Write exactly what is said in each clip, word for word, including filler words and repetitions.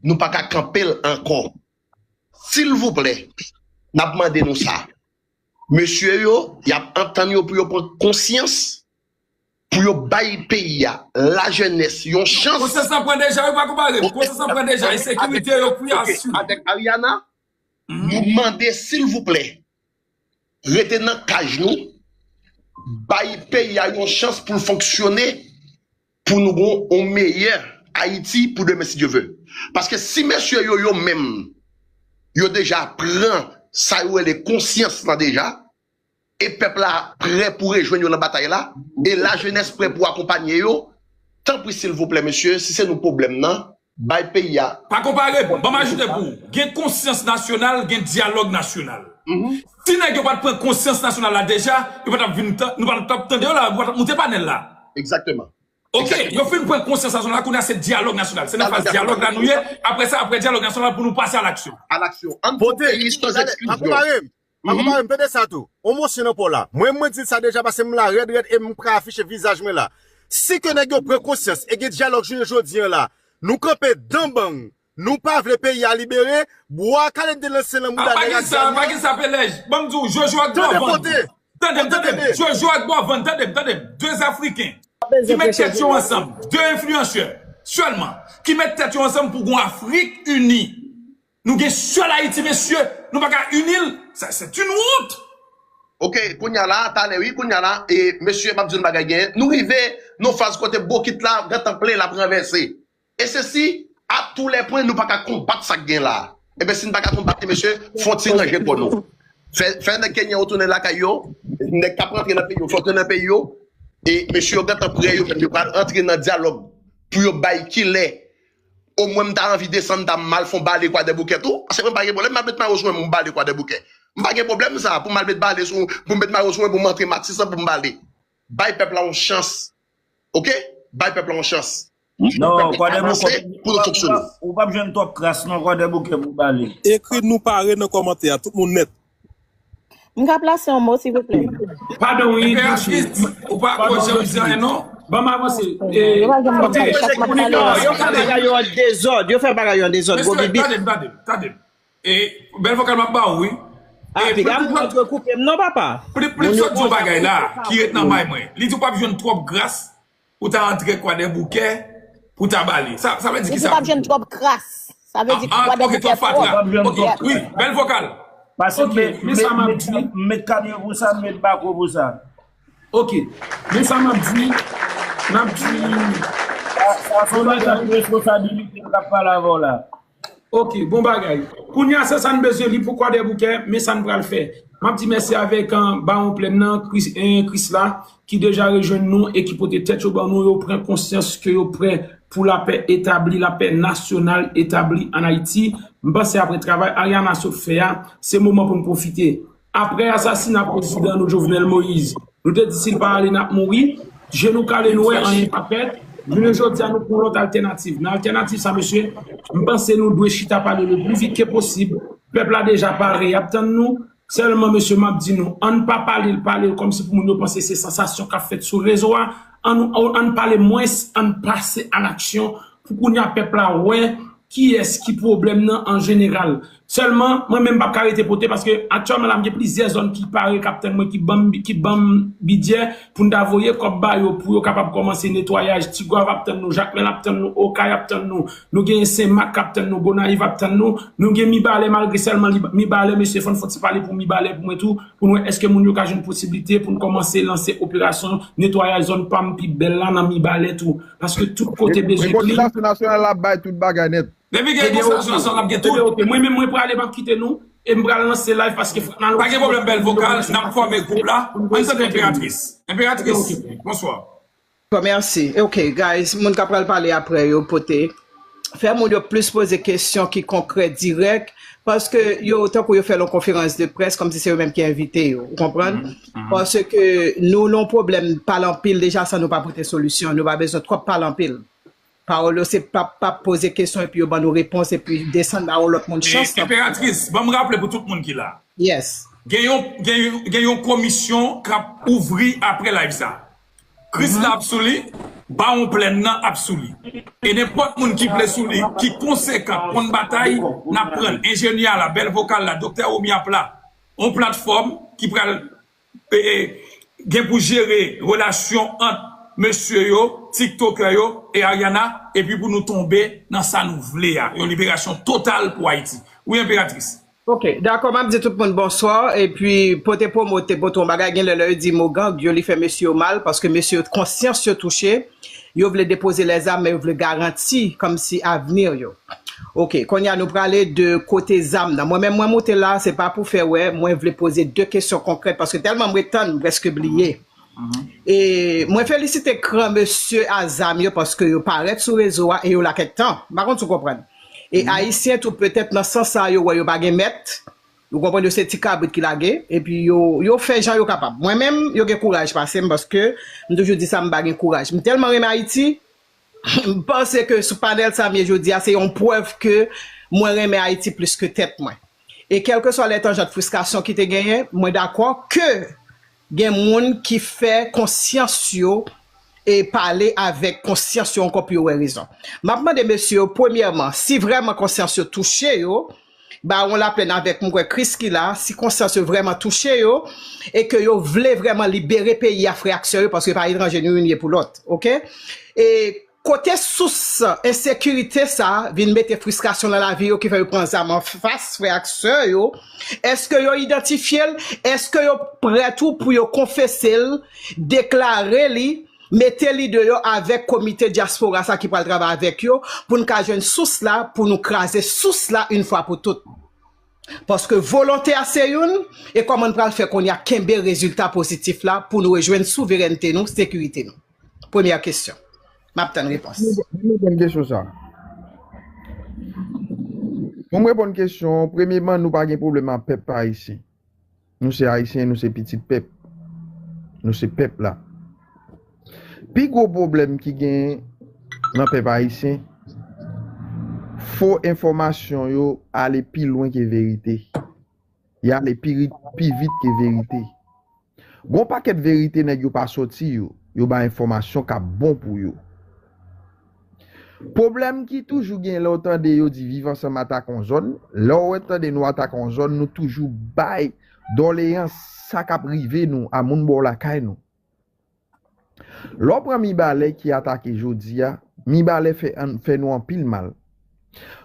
nou pa ka kanpe l ankò. Silvouplè, n ap mande nou sa. Mesye yo, y ap antann yo pou yo pran konsyans, pou yo bay peyi a, lajenès, yon chans. Konsyans lan pran deja, wi, pa konpare m. Konsyans lan pran deja, ensekirite yo pou y asire. Avèk Ariana, nou mande, silvouplè, rete nan kaj nou, bay peyi a yon chans pou l fonksyone, pou nou gon yon meyè Ayiti pou demen, si Dye vle. Paske si mesye yo, yo menm, yo deja pran sa yo rele konsyans lan deja, e pèp la prè pou rejwenn yo nan batay la, e lajenès prè pou akonpanye yo, tanpri, silvouplè, mesye, si se nou pwoblèm nan, bay peyi a. Pa konpare m, ban m ajoute pou ou. Gen konsyans nasyonal, gen dyalòg nasyonal. Si nèg yo pa t pran konsyans nasyonal la deja, yo pa t ap vin tan-, nou pa t ap tande yo la, yo pa t ap moute panèl la. Egzakteman. Ok, yo fin pran konsyans nasyonal la, kounye a se dyalòg nasyonal. Se nan faz dyalòg la nou ye. Apre sa, apre dyalòg nasyonal, pou nou pase a laksyon. A laksyon. Ann fè yon peyi san eksklisyon. Pa konpare m. Pa konpare m, tande sa tou. On mosye nan pò la. Mwen, mwen di sa deja paske m la rèd rèd e m ka afiche vizaj mwen la. Si ke nèg yo pran konsyans e gen dyalòg jounen jodi an la, nou kanpe dan bang, nou pa vle peyi a libere, bwa kale n te lanse nan mouda nèg ak zam yo. Pa gen sa, pa gen sa, Pelèj. Ban m di w, Jojo ak Bovan. Tande, tande, tande. Jojo ak Bovan, tande m, tande m. De Afriken ki met tèt yo ansanm, de enfliyansè sèlman, ki met tèt yo ansanm pou gon Afrik ini. Nou gen sèl Ayiti, mesye, nou pa ka ini l. Sa, c'est une honte. Ok, kounye a la, talè, wi, kounye a la, e, mesye, m ap di yon bagay gen. Nou rive nan faz kote bokit la, gentan plen, l ap ranvèse. E se si, à tous les points, nou pa ka konbat sa k gen la. Ebyen, si n pa ka konbat li, mesye, fè yon ti ranje kò nou. Fè, fè nèg Kenya yo tounen lakay yo, nèg k ap rantre nan peyi yo, fè yo tounen nan peyi yo. E mesye yo gentan prè, yo menm, yo pral rantre nan dyalòg pou yo bay kilè. Omwen m ta anvi desann, ta m al fè yon bale Kwadèboukè tou. Paske mwen pa gen pwoblèm, m al met mayo sou mwen pou m bale Kwadèboukè. M pa gen pwoblèm sa, pou m al met bale sou, pou m met mayo sou mwen, pou m antre Matisan, pou m bale. Bay pèp la yon chans. Ok? Bay pèp la yon chans. Non, Kwadèboukè, ou p ap jwenn twòp kras non, Kwadèboukè pou bale. Ekri nou pare nan kòmantè a, tout moun nèt. M ka plase yon mo, silvouplè? Padon, wi, Enperatris, ou pa akoze ou di anyen, non? Ban m avanse. Yo fè bagay yo an dezòd, yo fè bagay yo an dezòd, gwo bibi. Mesye, tande m, tande m, tande m. E, bèl vokal m ap ba ou, wi. A, piga m antrekoupe m non, papa. Plis sot di yon bagay la, ki ret nan may mwen. Li di w p ap jwenn twòp gras pou ta antre Kwadèboukè, pou ta bale. Sa, sa vle di ki sa? Li di w p ap jwenn twòp kras. Sa vle di Kwadèboukè twòp. Ok, wi, bèl vokal. Paske men sa m ap di. M met kamyon pou sa, m met bako pou sa. Ok, men sa m ap di, m ap di. Sa, sa se yon bagay responsabilite m k ap pale avè w la. Ok, bon bagay. Kounye a, se sa n bezwen li pou Kwadèboukè, men sa n pral fè. M ap di mèsi avèk, eh, Bawon Plèn nan, Chris, eh, Chris la, ki deja rejwenn nou e ki pote tèt yo ban nou, yo pran konsyans ke yo prè pou lapè etabli, lapè nasyonal etabli ann Ayiti. M panse apre travay Ariana sot fè a, se moman pou n pwofite. Apre asasina prezidan nou Jovenel Moïse, nou te di si l pa ale n ap mouri, je nou kale nou wè anyen pa fèt. Jounen jodi a nou pran lòt altènativ. Men altènativ sa, mesye, m panse nou dwe chita pale le pli vit ke posib. Pèp la deja pare, y ap tann nou. Sèlman, mesye, m ap di nou, ann pa pale l, pale l kòmsi pou moun yo panse se sansasyon k ap fèt sou rezo a. Ann, ann pale mwens, ann pase a laksyon. Pou kounye a pèp la wè kiyès ki pwoblèm nan an jeneral. Sèlman, mwen menm m p ap ka rete pote paske aktyèlman la, m gen plizyè zòn ki pare k ap tann mwen, ki ban m, ki ban m bidjè pou n ta voye kòb ba yo, pou yo kapab kòmanse netwayaj. Tigwav ap tann nou, Jakmèl ap tann nou, Okay ap tann nou, nou genyen Senmak k ap tann nou, Gonayiv ap tann nou, nou gen Mibalè, malgre sèlman li, Mibalè, mesye, fò n fè yon ti pale pou Mibalè pou mwen tou, pou n wè èske moun yo ka jwenn posiblite pou n kòmanse lanse operasyon netwayaj zòn pa m pi bèl la nan Mibalè tou. Paske tout kote bezwen kli. Rekonsilyasyon nasyonal la bay tout bagay nèt. Depi gen rekonsilyasyon nasyonal, l ap gen tout. Mwen menm, mwen prale, m ap kite nou, e m pral lanse live paske fòk n al. Pa gen pwoblèm, bèl vokal, n ap fòme gwoup la. Ann tande Enperatris. Enperatris, bonswa. Bon, mèsi. Ok, guys, moun k ap pral pale apre yo pote. Fè moun yo plis poze kesyon ki konkrè, dirèk, paske yo, tankou yo fè yon konferans de près, kòmsi se yo menm ki envite yo. Ou konprann? Paske nou, nou pwoblèm pale anpil deja san nou pa pote solisyon. Nou pa bezwen twòp pale anpil. Pawòl yo se pa, pa poze kesyon epi yo ban nou repons epi desann ba yon lòt moun chans lan. Enperatris, ban m raple pou tout moun ki la. Yes. Gen yon, gen yon, gen yon komisyon k ap ouvri apre live sa. Chris la ap sou li. Bawon Plèn nan ap sou li. E nenpòt moun ki vle sou li, ki konsekan, konn batay, n ap pran l. Enjenyè a la, bèl vokal la, Doktè Romy ap la. On platfòm ki pral e, e, gen pou jere relasyon ant mesye yo, tiktokè yo, e Ariana, epi pou nou tonbe nan sa nou vle a, yon liberasyon total pou Ayiti. Wi, enperatris. Ok, dakò, m ap di tout moun bonswa, epi pote pwomo te pote yon bagay, gen lè lè yo di mo gang yo, li fè mesye yo mal, paske mesye yo konsyans yo touche, yo vle depoze lèzam, men yo vle garanti kòmsi avni yo. Ok, kounye a nou prale de kote zam nan. Mwen menm mwen moute la, se pa pou fè wè, mwen vle poze de kesyon konkrèt, paske tèlman m ret tann, m prèske bliye. E mwen felisite gran mesye a zam yo paske yo parèt sou rezo a e yo la kèk tan. M pa konn si w konprann. E ayisyen tou petèt nan sans sa yo wè yo pa gen mèt. Ou konprann, yo se ti kabrit ki lage, epi yo, yo fè jan yo kapab. Mwen menm, yo gen kouraj pase m paske m toujou di sa, m pa gen kouraj. M tèlman renmen Ayiti, m panse ke sou panèl sa m ye jodi a, se yon prèv ke mwen renmen Ayiti plis ke tèt mwen. E kèlkeswa lè tanjan fristrasyon ki te genyen, mwen dakò ke gen moun ki fè konsyans yo e pale avèk konsyans yo ankò pou yo wè rezon. M ap mande mesye yo, premyèman, si vrèman konsyans yo touche yo, Bawon Laplèn avèk m kwè Kris ki la, si konsyans yo vrèman touche yo, e ke yo vle vrèman libere peyi a, frè ak sè yo, paske pa etranje nou youn ye pou lòt, ok? E kote sous ensekirite sa vin mete fristrasyon nan lavi yo ki fè yo pran zam anfas frè ak sè yo? Èske yo idantifye l? Èske yo prè tou pou yo konfese l, deklare li, mete li deyò avèk komite dyaspora sa ki pral travay avèk yo pou n ka jwenn sous la, pou nou kraze sous la yon fwa pou tout? Paske volonte a se youn, e kòman n pral fè kounye a kenbe rezilta pozitif la pou nou rejwenn souverènte nou, sekirite nou? Premyè kesyon. M ap tann repons. Mwen reponn kesyon sa. Pou m reponn kesyon, premyeman, nou pa gen pwoblèm ak pèp ayisyen. Nou se ayisyen, nou se pitit pèp. Nou se pèp la. Pi gwo pwoblèm ki gen nan pèp ayisyen, fo enfòmasyon yo ale pi lwen ke verite. Y ale pi, ri- pi vit ke verite. Gon pakèt verite nèg yo pa sòti yo, yo bay enfòmasyon k ap bon pou yo. Pwoblèm ki toujou gen lè w tande yo di Viv Ansanm atake yon zòn, lè w tande nou atake yon zòn, nou toujou bay dòleyans sa k ap rive nou a moun bò lakay nou. Lè w pran Mibalè ki atake jodi a, Mibalè fè, fè nou anpil mal.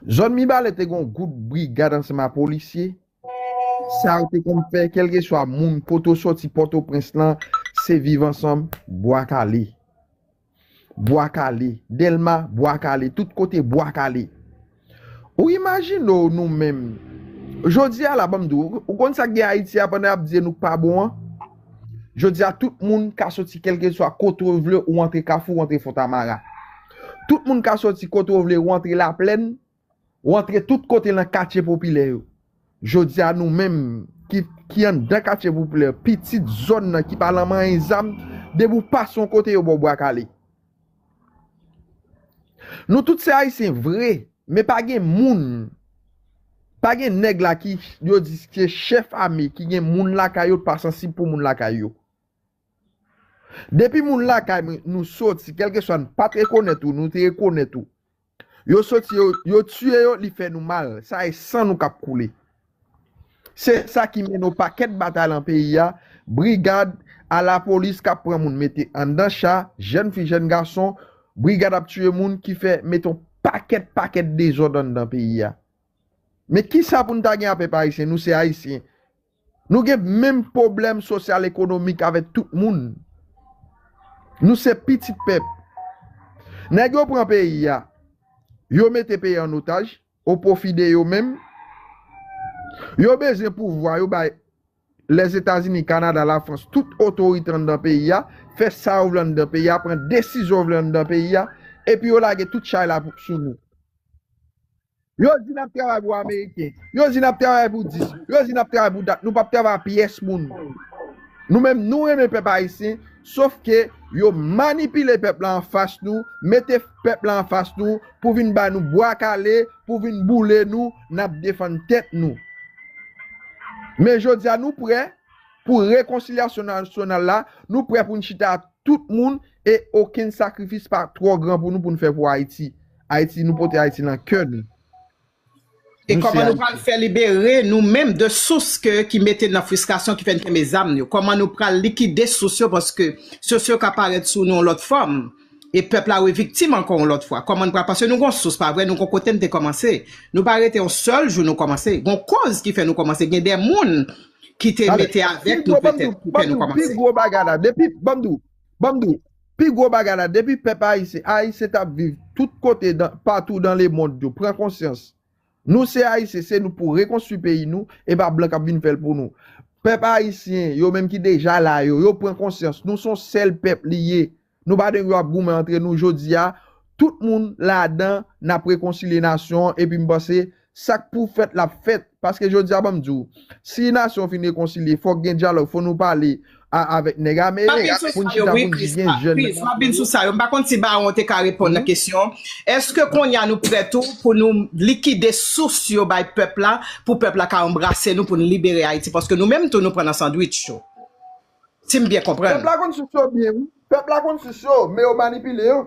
Zòn Mibalè te gen yon gwoup brigad ansanm a polisye, sa yo te konn fè, kèlkeswa moun, kote w sòti Pòtoprens lan, se Viv Ansanm, Bwa Kale. Bwa Kale, Dèlma, Bwa Kale, tout kote Bwa Kale. Ou imajine w nou menm. Jodi a la, ban m di w, ou konn sa k gen Ayiti a pandan y ap di nou k pa bon an? Jodi a, tout moun ka sòti kèlkeswa kote w vle, ou antre Kafou, ou antre Fontamara. Tout moun ka sòti kote w vle, ou antre Laplèn, ou antre tout kote nan katye popilè yo. Jodi a nou menm ki, ki anndan katye popilè, pitit zòn nan ki pa lan manyen zam, depi w pase yon kote yo ba w bwa kale. Nou tout se ayisyen vre, men pa gen moun, pa gen nèg la ki yo di se chèf ame ki gen moun lakay yo, pa sansib pou moun lakay yo. Depi moun lakay nou soti, kèlkeswa n pa t rekonèt ou, nou te rekonèt ou. Yo soti, yo, yo tiye yo, li fè nou mal. Sa e san nou k ap koule. Se sa ki mennen yon pakèt batay lan peyi a, brigad a lapolis k ap pran moun mete anndan cha, jèn fi, jèn gason, brigad ap tiye moun ki fè mete yon pakèt, pakèt dezòd anndan peyi a. Men kisa pou n ta gen a pèp ayisyen? Nou se ayisyen. Nou gen menm pwoblèm sosyal ekonomik avèk tout moun. Nou se pitit pèp. Nèg yo pran peyi a, yo mete peyi an otaj, o pwofi de yo menm. Yo bezwen pouvwa, yo bay Lèzetazini, Kanada, Lafrans, tout otorite anndan peyi a, fè sa yo vle anndan peyi a, pran desizyon yo vle anndan peyi a, epi yo lage tout chay la sou nou. Yo di n ap travay pou Ameriken. Yo di n ap travay pou dis. Yo di n ap travay pou dat. Nou p ap travay pou pyès moun. Nou menm, nou renmen pèp ayisyen, sof ke yo manipile pèp la anfas nou, mete pèp la anfas nou pou vin bay nou bwa kale, pou vin boule nou, n ap defann tèt nou. Men jodi a, nou prè pou rekonsilyasyon nasyonal la, nou prè pou n chita tout moun, e okenn sakrifis pa twò gran pou nou pou n fè pou Ayiti. Ayiti, nou pote Ayiti nan kè nou. E kòman nou pral fè libere nou menm de sous ke ki mete n nan fristrasyon, ki fè n kenbe zam yo? Kòman nou pral likide sous yo, paske sous yo ka parèt sou nou yon lòt fòm? E pèp la reviktim ankò yon lòt fwa. Kòman n pral, paske nou gon sous, pa vre? Nou gon kote n te kòmanse. Nou pa rete yon sèl jou nou kòmanse. Gon koz ki fè nou kòmanse. Gen de moun ki te mete avèk nou petèt, ki fè nou kòmanse. Pi gwo bagay la, depi, ban m di w, ban m di w, pi gwo bagay la, depi pèp ayisyen, ayisyen t ap viv tout kote, patou dan lemond yo, pran konsyans. Nou se ayisyen, se nou pou rekonstwi peyi nou, e pa blan k ap vin fè l pou nou. Pèp ayisyen, yo menm ki deja la yo, yo pran konsyans, nou se yon sèl pèp li ye. Nou pa dwe ap goumen antre nou jodi a. Tout moun ladan, n ap rekonsilye nasyon an, epi m panse sa k pou fèt l ap fèt. Paske jodi a, ban m di w, si nasyon fin rekonsilye, fòk gen dyalòg, fò nou pale avèk nèg ame, pou n chita pou n di gen jèn. Chris, m ap vin sou sa yo. M pa konn si Bawon te ka reponn nan kesyon. Èske kounye a nou prè tou pou nou likide sous yo bay pèp la, pou pèp la ka anbrase nou, pou n libere Ayiti? Paske nou menm tou, nou pran nan sandwich yo. Si m byen konprann. Pèp la konn sous yo byen, wi. Pèp la konn sous yo, men yo manipile yo.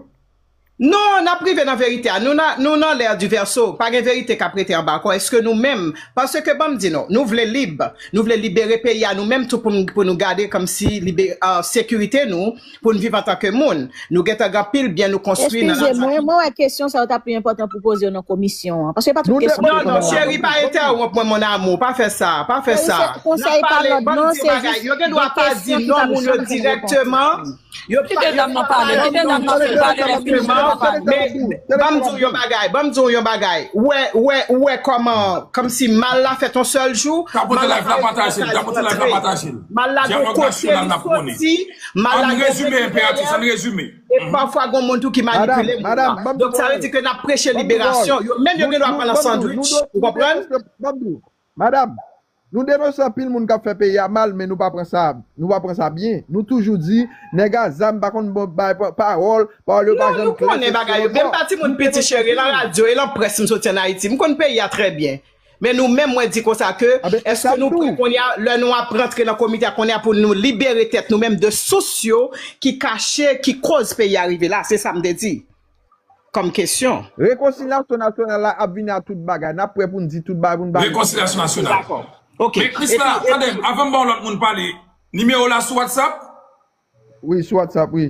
Non, n ap rive nan verite a. Nou nan, nou nan lè di vèso. Pa gen verite k ap rete anba ankò. Èske nou menm, paske ban m di nou, nou vle lib. Nou vle libere peyi a nou menm tou pou, n- pou nou gade kòmsi libe, uh, sekirite nou, pou n viv antanke moun. Nou gentan gen anpil byen nou konstwi nan Eskize mwen, mwen wè kesyon sa yo ta pi enpòtan pou poze yo nan komisyon an. Paske pa tout kesyon ki reponn nan. Non, non, cheri, pa entèwonp mwen, mon amour. Pa fè sa, pa fè sa. N ap pale, ban m di bagay. Yo gen dwa pa di non moun yo dirèkteman. Yo pa, yo pa pale non moun yo dirèkteman. Men, ban m di w yon bagay, ban m di w yon bagay. Ou wè, ou wè, ou wè kòman, kòmsi mal la fèt yon sèl jou, mal la fèt yon sèl jou. Mal la gon kote li soti, mal la gon kote li ale. E pafwa gon moun tou ki manipile moun nan. Donk sa vle di ke n ap preche liberasyon. Yo menm yo gen dwa pran nan sandwich. Ou konprann? Madanm, nou denonse anpil moun k ap fè peyi a mal, men nou pa pran sa, nou pa pran sa byen. Nou toujou di, nèg a zam pa konn bon bay pa- pawòl, pawòl yo pa janm klè, se sou yo bò. Non, nou konnen bagay yo. Menm pa timoun piti cheri, e lan radyo, e lan près m soti ann Ayiti. M konn peyi a trè byen. Men nou menm, mwen di konsa ke, èske nou prè kounye a, lè nou ap rantre nan komite a kounye a pou nou libere tèt nou menm de sous yo ki kache, ki koz peyi a rive la? Se sa m te di kòm kesyon. Rekonsilyasyon nasyonal la ap vini a tout bagay. N ap prè pou n di tout bagay, pou n ba nou. Rekonsilyasyon nasyonal. Dakò. Ok. Men Krisla, tande m, avan m ba yon lòt moun pale, nimewo w la sou WhatsApp? Wi, sou WhatsApp, wi.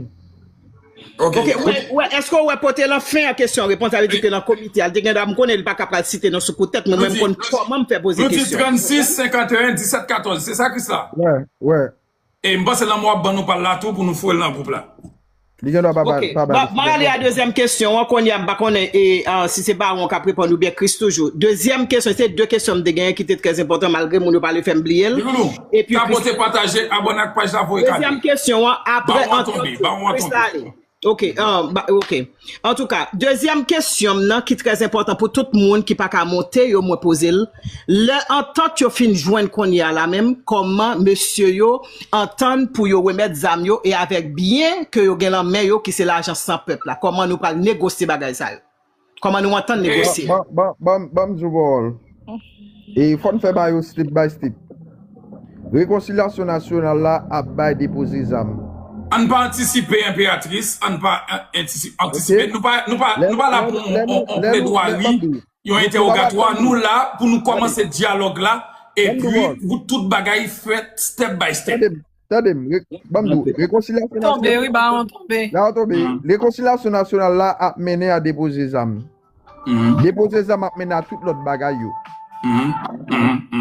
Ok. Ok, ou wè, ou wè, èske ou wè pote lan fen an kesyon repons, sa vle di ke lan komite a, li te gen dwa, m konnen li pa ka pral site non sou kout tèt, men mwen m konn kòman m fè poze kesyon. Nou di trannsis senkanteyen disèt katòz, se sa, Krisla? Wè, wè. E m panse lanmò ap ban nou pa l la tou pou nou foure l nan gwoup la. Li gen dwa pa ba, pa ba li. Ok, m ap ale a dezyèm kesyon an kounye a, m pa konnen e, ah, si se Bawon k ap reponn oubyen Chris toujou. Dezyèm kesyon, se de kesyon m te genyen ki te trè enpòtan malgre moun yo pa vle fè m bliye l. Epi Chris. Tapote, pataje, abòne ak paj la, voye kado. Dezyèm kesyon an, apre antant yo, Chris la ale. Ok, ah, ba, ok. Antouka, dezyèm kesyon m nan ki trè enpòtan pou tout moun ki pa ka monte yo, mwen poze l. Lè antant yo fin jwenn kounye a la menm, kòman mesye yo antann pou yo remèt zam yo e avèk byen ke yo gen lan men yo ki se lajan san pèp la? Kòman nou pral negosye bagay sa yo? Kòman nou antann negosye? Ban, ban, ban, ban m di w pawòl. E fò n fè bagay yo step by step. Rekonsilyasyon nasyonal la ap bay depoze zam. Ann pa antisipe, enperatris, ann pa an- antisi- antisipe. Nou pa, nou pa, nou pa la pou on, on, on pledwari, yon entèwogatwa. Nou la pou nou kòmanse dyalòg la, epi pou tout bagay fèt step by step. Tande m, re- ban m di w, rekonsilyasyon nasyonal. Tonbe, wi, Bawon, tonbe. Bawon tonbe. Rekonsilyasyon nasyonal la ap mennen a depoze zam. Depoze zam ap mennen a tout lòt bagay yo.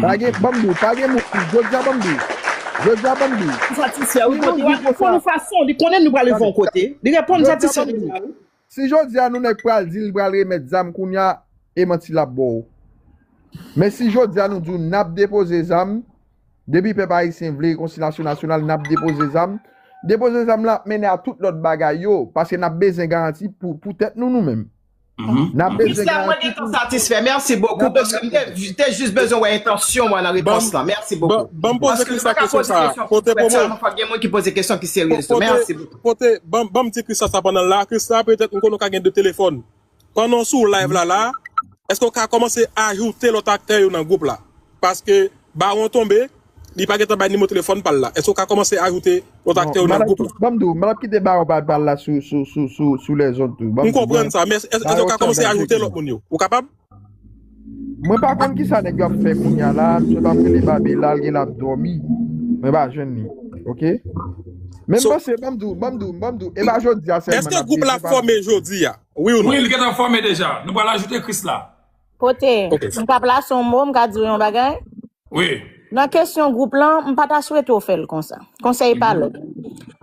Pa gen, ban m di w, pa gen moun, jodi a ban m di w. Jodi a ban m di w. Li satisfè, wi, kote w ap pran yon fason, li konnen nou pral rive yon kote. Li reponn satisfè jodi a, wi. Si jodi a nou nèg pral di l pral remèt zam kounye a, e manti l ap ba w. Men si jodi a nou di w n ap depoze zam, depi pèp ayisyen vle rekonsilyasyon nasyonal, n ap depoze zam. Depoze zam la ap mennen a tout lòt bagay yo, paske n ap bezwen garanti pou, pou tèt nou, nou menm. N ap bezwen garanti pou. Mwen gentan satisfè, mèsi bokou, paske m te, te jis bezwen wè entansyon w nan repons lan. Mèsi bokou. Ban m poze Krisla kesyon sa. Kote Bobo? Fòk gen moun ki poze kesyon ki serye tou. Mèsi bokou. Kote, ban, ban m di Krisla sa pandan l la. Krisla, petèt, m konnen w ka gen de telefòn. Pandan w sou live la la, èske w ka kòmanse ajoute lòt aktè yo nan gwoup la? Paske Bawon tonbe, Li pa gentan bay nimewo telefòn pa l la. Èske w ka kòmanse ajoute lòt aktè yo nan gwoup la? Ban m di w, m ap kite Baron pa pale la sou, sou, sou, sou, sou lèzòd tou. M konprann sa, men èske w ka kòmanse ajoute lòt moun yo? Ou kapab? Mwen pa konn kisa nèg yo ap fè kounye a la, misye t ap rele Babe la, l gen l ap dòmi. Mwen pa jwenn li. Oke? Men m panse, ban m di w, ban m di w, ban m di w, e pa jodi a sèlman n ap. Èske gwoup la fòme jodi a? Wi ou non? Wi, l gentan fòme deja. Nou pral ajoute Chris la. Pote, m ka plase yon mo, m ka di w yon bagay? Wi. Nan kesyon gwoup lan, m pa ta swete w fè l konsa. Konsèy pa lòt.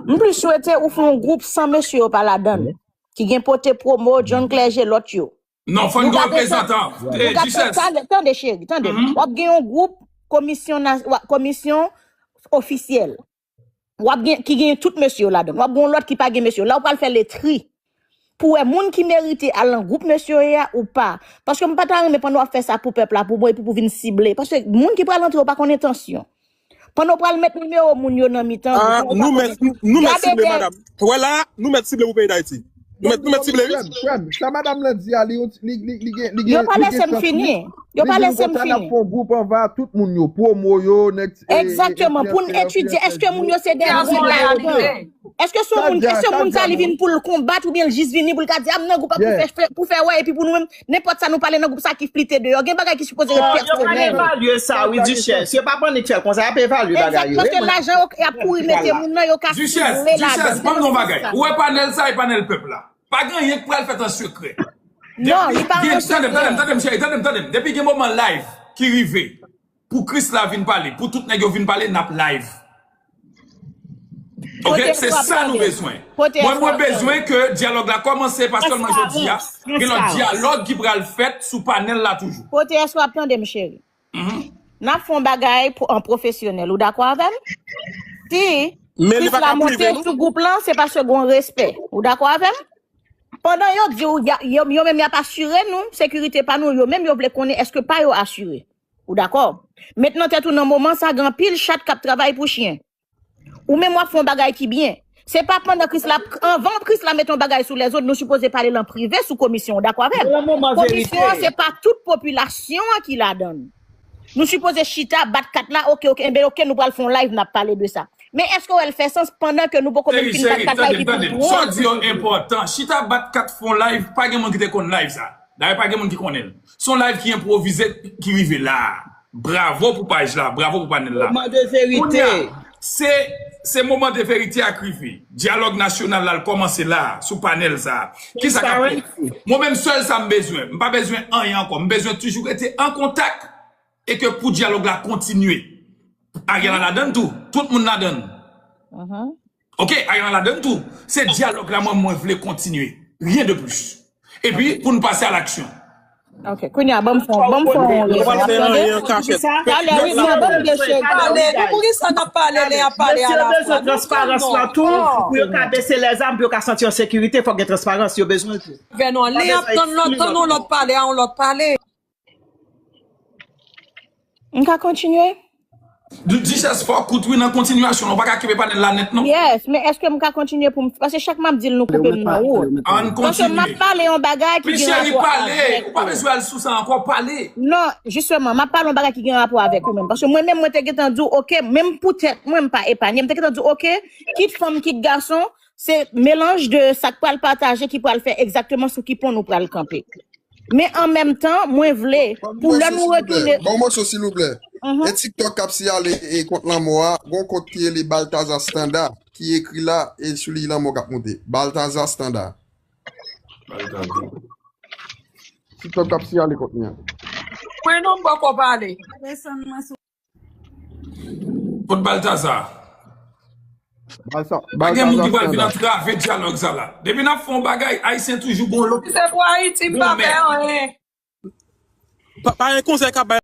M plis swete ou fè yon gwoup san mesye yo pa ladan l. Ki gen Pote Pwomo, John Clerge, lòt yo. Non, fò n gen reprezantan. Tande, tande, cheri, tande. W ap gen yon gwoup komisyon, komisyon ofisyèl. W ap gen, ki gen tout mesye yo ladan l. W ap gen yon lòt ki pa gen mesye yo. La, w pral fè letri. Pou wè moun ki merite al nan gwoup mesye yo ye a ou pa. Paske m pa ta renmen pandan w ap fè sa pou pèp la, pou mwen, epi pou vin sible. Paske moun ki pral antre yo pa konn entansyon. Pandan w pral met nimewo moun yo nan mitan gwoup la, w pa konn entansyon. Gade byen. Wè la, nou mèt sible pou peyi Dayiti. Nou mèt, nou mèt sible, wi. Frè m, sa madanm lan di a, li, li, li, li gen, li gen, li gen sans, wi. Li di nou konsa n ap fè yon gwoup anvan tout moun yo, pwomo yo, nèg. Egzakteman, pou n etidye, èske moun yo se de moun ki ladan? Èske se yon moun, èske moun sa li vin pou l konbat oubyen l jis vini pou l ka di, a m nan gwoup la pou fè, pou fè wè, epi pou nou menm, nenpòt sa nou pale nan gwoup sa ki flite deyò. Gen bagay ki sipoze ret pèsonèl. Yo pral evalye sa, wi, Duchès. Yo p ap annik fè l konsa, y ap evalye bagay yo. Egzakteman, paske lajan yo ap kouri mete moun nan, yo ka sible lajan. Duchès, Duchès, ban m di w yon bagay. Ou wè panèl sa, e panèl pèp la. Pa gen anyen k pral fèt an sekrè. Non, li pa an sekrè. Tande m, tande m, tande m, cheri, tande m, tande m. Depi gen moman live ki rive, pou Chris la vin pale, pou tout nèg yo vin pale, n ap live. Oke, se sa nou bezwen. Mwen, mwen bezwen ke dyalòg la kòmanse, pa sèlman jodi a. Gen lòt dyalòg ki pral fèt sou panèl la toujou. Pote èske w ap tande m, cheri? N ap fè yon bagay pou, an pwofesyonèl. Ou dakò avè m? Si Chris la monte sou gwoup lan, se paske gen yon respè. Ou dakò avè m? Pandan yo di w, yo, yo menm y ap asire nou, sekirite pa nou, yo menm yo vle konnen èske pa yo asire. Ou dakò? Met nan tèt ou nan moman sa, gen anpil chat k ap travay pou chen. Ou menm w ap fè yon bagay ki byen. Se pa pandan Chris la, anvan Chris la mete yon bagay sou lèzòt, nou sipoze pale l an prive sou komisyon an, w dakò avè m? Komisyon an, se pa tout popilasyon an ki ladan l. Nou sipoze chita, bat kat la, oke, oke, enben oke, nou pral fè yon live, n ap pale de sa. Men èske w wè l fè sans pandan ke nou poko menm fin bat kat la epi pou l pran? Sa w di yo enpòtan. Chita, bat kat, fè yon live, pa gen moun ki te konn live sa. Dayè pa gen moun ki konnen l. Se yon live ki enpwovize ki rive la a. Bravo pou paj la, bravo pou panèl la. Moman de verite. Kounye a, se, se moman de verite a k rive. Dyalòg nasyonal la, l kòmanse la a, sou panèl sa a. Kisa k ap fèt? Mwen menm, sèl sa m bezwen. M pa bezwen anyen ankò. M bezwen toujou rete an kontak e ke pou dyalòg la kontinye. Ariel ladan l tou. Tout moun ladan l. Oke, Ariel ladan l tou. Se dyalòg la mwen, mwen vle kontinye. Rien de plus. Epi, pou n pase a laksyon. Ok, kounye a, ban m fè, ban m fè yon rezon. Talè, wi, ban m de segonn. Pale, nou poukisa n ap pale lè y ap pale a la fwa? Mesye yo bezwen transparans lan tou, pou yo ka bese lèzam, pou yo ka santi an sekirite, fòk gen transparans, yo bezwen l tou. Vè non, li ap tann lòt, tann yon lòt pale a yon lòt pale. M ka kontinye? Duchès, fò w kout wi nan kontinyasyon an, ou pa ka kenbe panèl la nèt non. Yes, men èske m ka kontinye pou m, paske chak m ap di l nou koupe m nan wout. Ann kontinye. Paske m ap pale yon bagay ki gen rapò avèk ou. Cheri, pale, ou pa bezwen al sou sa ankò, pale. Non, jisteman, m ap pale yon bagay ki gen rapò avèk ou menm. Paske mwen menm, mwen te gentan di w, oke, menm pou tèt mwen, m pa epanye, m te gentan di w, oke, kit fanm, kit gason, se melanj de sa k pral pataje ki pral fè egzakteman sou ki pon nou pral kanpe. Men an menm tan, mwen vle, pou lè nou retounen. Ban m yon moso, silvouplè. E TikTok k ap siyale e kont lanmò a, gen yon kont ki rele Balthazar Standa, ki ekri la, e sou li lanmò k ap monte. Balthazar Standa. TikTok k ap siyale kont li an. Mwen non, m poko pale. Kot Balthazar? Pa gen moun ki pral vin antrave dyalòg sa la. Depi n ap fè yon bagay, Ayisyen toujou gon lòt. Se pou Ayiti, m pa fè anyen. Pa, pa gen konsèy k ap bay.